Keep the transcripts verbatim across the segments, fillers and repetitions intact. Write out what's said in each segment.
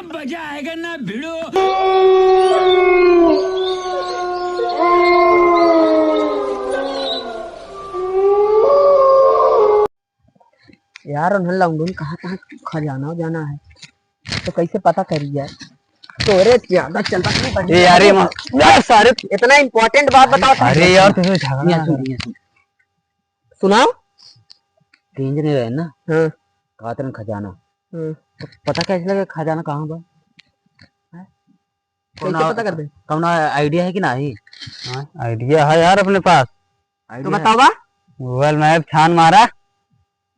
मजा आएगा ना भिड़ो। यार, उन्हें लौंडन कहाँ कहाँ खजाना जाना है, तो कैसे पता करी यार? तोरे ज्यादा चल रहा है। ए यार, ये मा-, यार, सारे इतना important बात बताओ। अरे यार, तुझे झगड़ा ये ना सुन, कर। ये सुन। सुनाओ। तीन जने रहे ना? हाँ। कहत रहे खजाना। हाँ। तो पता कैसे लगे खजाना कहाँ बा? हैं? कैसे कौनो, पता करबे? कौनो idea है कि नाही? हाँ, idea है यार अपने पास। तो idea है? बतावा। Google Map छान मारा।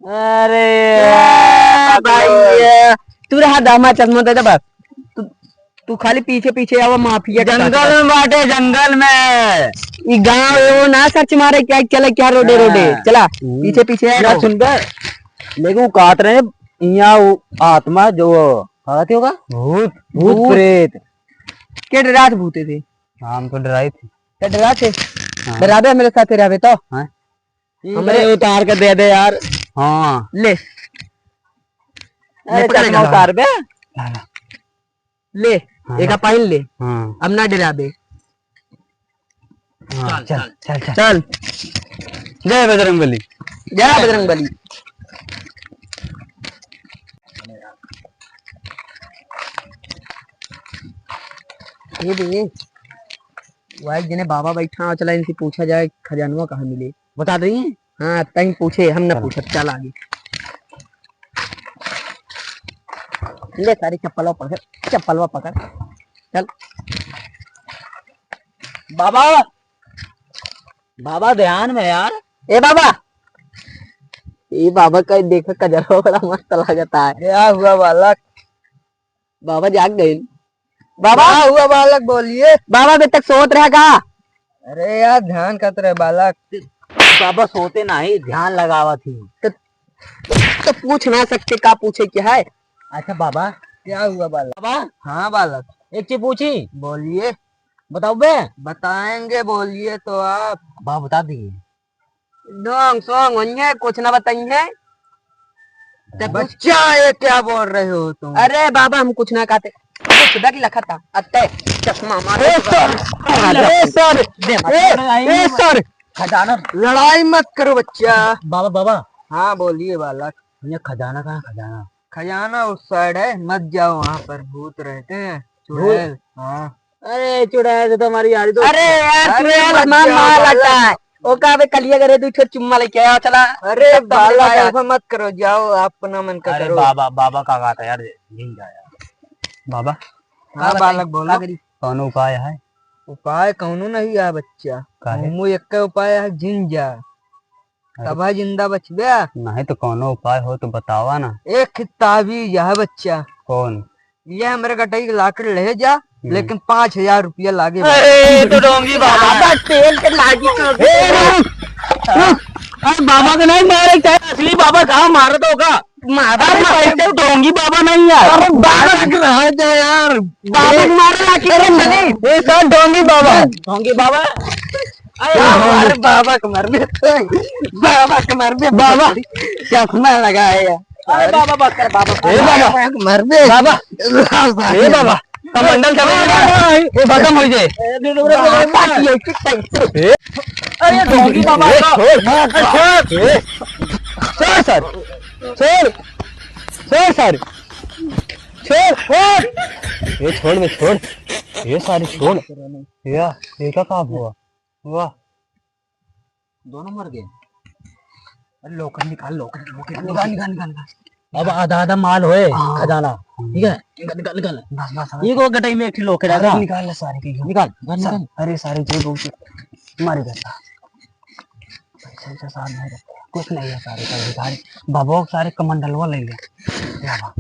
अरे ए, बाप रे। भाई, ये तू रहा दामा चश्मा दे दे बस। तू, तू खाली पीछे पीछे आवा, माफिया के साथ। जंगल में बाटे, जंगल में। ई गाँव एगो ना search मारे, क्या चले, क्या रोडे, हाँ। रोडे। चला, हम्म। पीछे पीछे आवा। ना सुन बे, लेकिन वो कहत रहे, यहाँ वो आत्मा जो कहते होगा? भूत। भूत भूत। प्रेत। के डरात भूते थे? हाँ, हम तो डराए थे। क्या डराते? हाँ। डराबे मेरे साथ, डराबे तो? हाँ। हमरे हमरे उतार के दे दे यार। हाँ। ले। अरे, पकड़ चश्मा के उतार बे। ला, ला। ले, हाँ, एका ला। पहन ले। हाँ। अब ना डराबे। हाँ, चल, चल, चल, चल। चल। जय बजरंग बली। जय बजरंग बली। ये दे, वो एक जने बाबा बैठा हो, चला इनसे पूछा जाए खजानवा कहाँ मिले। बता देंगे। हाँ, तहीं पूछे, हम ना चलो। पूछब, चल आगे। ले सारी चप्पलवा पकड़, चप्पलवा पकड़, चल। बाबा, बाबा ध्यान में यार। ए बाबा, ए बाबा का देखा कजरवा बड़ा मस्त लागता है। क्या हुआ बालक? बाबा जाग गए। बाबा! क्या हुआ बालक, बोलिए। बाबा अभी तक सोत रहा का? अरे यार, ध्यान करत रहे बालक। बाबा सोते नाही, ध्यान लगावत ही। तो, तो पूछ ना सकते, का पूछे क्या है? अच्छा बाबा। क्या हुआ बालक? बाबा। हाँ बालक। एक चीज पूछी? बोलिए। बताओ बे। बताएंगे, बोलिए तो आप। बाबा बता दिए। डोंग सोंग होइहे, कुछ ना बताइहे। तब बच्चा, ये क्या बोल रहे हो तुम? अरे बाबा, हम कुछ ना कहते। ये खुदा की लखत था। अत्ते, चश्मा मारो। ए सर, ए सर, दे, ए, ए सर। खजाना। लड़ाई मत करो बच्चा। बाबा, बाबा। हाँ, बोलिए बालक। ये खजाना कहाँ है, खजाना? खजाना उस side है, मत जाओ वहाँ पर, भूत रहते हैं, भूत? चुड़ैल। हाँ। अरे चुड़ैल से तो हमारी यारी दोस्ती अरे है। यार, अरे चुड़ैल मत हमार जाओ मार बालक। रखा है। ओका अबे कलिया करे, दू ठो चुम्मा लेके आओ, चला। अरे तब तो बालक, बात। ऐसा मत करो, जाओ, आप अपना मन का अरे करो। बाबा, बाबा का बात है यार, यही जाया। बाबा। हाँ का बताई? बालक, बोलो। का करी? कौनो उपाय है? उपाय कौनो नहीं है बच्चा। काहे? हमू एक उपाय है, जिन जा। अरे। तब जिंदा बचबे। नहीं तो कौनो उपाय हो तो बतावा ना। एक ताबीज है बच्चा। कौन? ये हमरे गटई के लाकर ले जा, हम्म। लेकिन पाँच हजार रुपया लागे। अरे, तो ढोंगी बाबा। बाबा, तेल के लागी तो। ए, रुक, रुक। अरे, बाबा के नहीं मारे, चाहे असली बाबा कहाँ मारे तो का? मारा अरे, नहीं। पैसे ढोंगी बाबा नहीं यार। अरे, बाबा के रहा जा यार। बाबा के मारे लागी अरे, तो नहीं। ए, सर, ढोंगी बाबा। ढोंगी बाबा। अरे, अरे, बाबा के मरबे। बाबा के मरबे। बाबा, चश्मा लगाए यार। अरे बाबा, बात कर, बाबा। ए बाबा। बाबा के मरबे। बाबा। बाबा। ए बाबा, कमंडल चले। ए, खत्म हो जाए। ए, दे, दे, दे, दे, बाबा दे। की एक एक ए। अरे, ढोंगी बाबा ए, का। छोड़। अच्छा। ए। छोड़ सर। छोड़। छोड़ सर। छोड़, छोड़। ये छोड़ बे, छोड़। ये सारी छोड़। या, ये का काम हुआ? वाह। दोनों मर गए। अरे, लॉकर निकाल, लॉकर, लॉकर, निकाल, निकाल, निकाल, निकाल। अब आधा, आधा माल होए, हाँ। खजाना। ठीक है? निकाल, निकाल, निकाल। बस, बस, बस। ये को गटाई में एक ठो लॉकर है, अरे, हाँ। निकाल ले सारे के। निकाल, निकाल, सर, निकाल। अरे, सारे जो बहुत मारे गए। पैसा वैसा साथ नहीं रखते। कुछ नहीं है सारे का, सारे बाबा सारे कमंडलवा ले ले। क्या बात?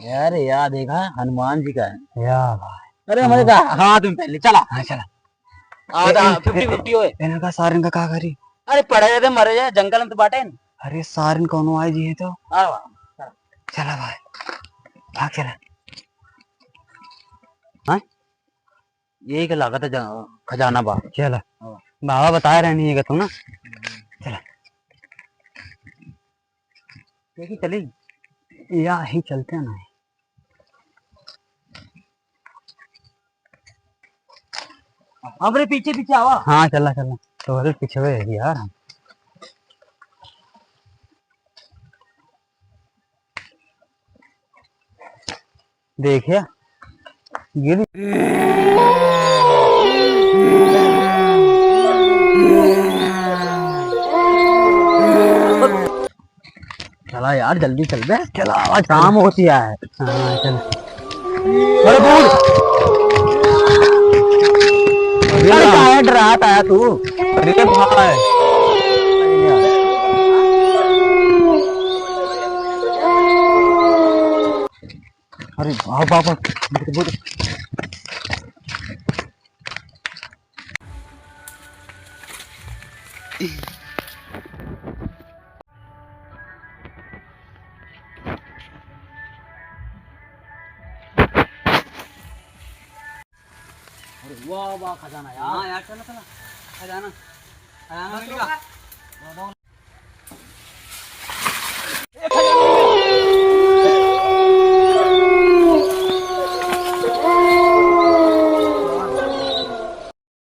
यार, याद है का? हनुमान जी का है। या भाई। अरे, हमारे हाँ। का हाथ में पहले, चला। हाँ, चला। आधा ए, ए, fifty fifty होए। इनका सारन का का करी? अरे पड़े जाते, मरे जाए, जंगल में तो बाटे न। अरे सारन कौनो आए जी है तो। हाँ, हाँ। चला भाई, भाग चला। हाँ? यही के लागत है ज-, खजाना बा। चला। हाँ। बाबा बताए रहनी है तुम ना। चला। देखी चली। या ही चलते हैं ना। हमरे पीछे पीछे आवा। हाँ, चला, चला। तोहरे पीछे है यार। देखिए, गिर। चला यार, जल्दी चल बे। चला, आवाज शाम होती है। हाँ, चल। अरे, बोल। अरे, काहे डरात आया तू? अरे, भाई। अरे, आओ, आओ, आओ। अरे वाह, वाह, खजाना यार। हाँ यार, चलो, चलो। खजाना, खजाना मिल गया।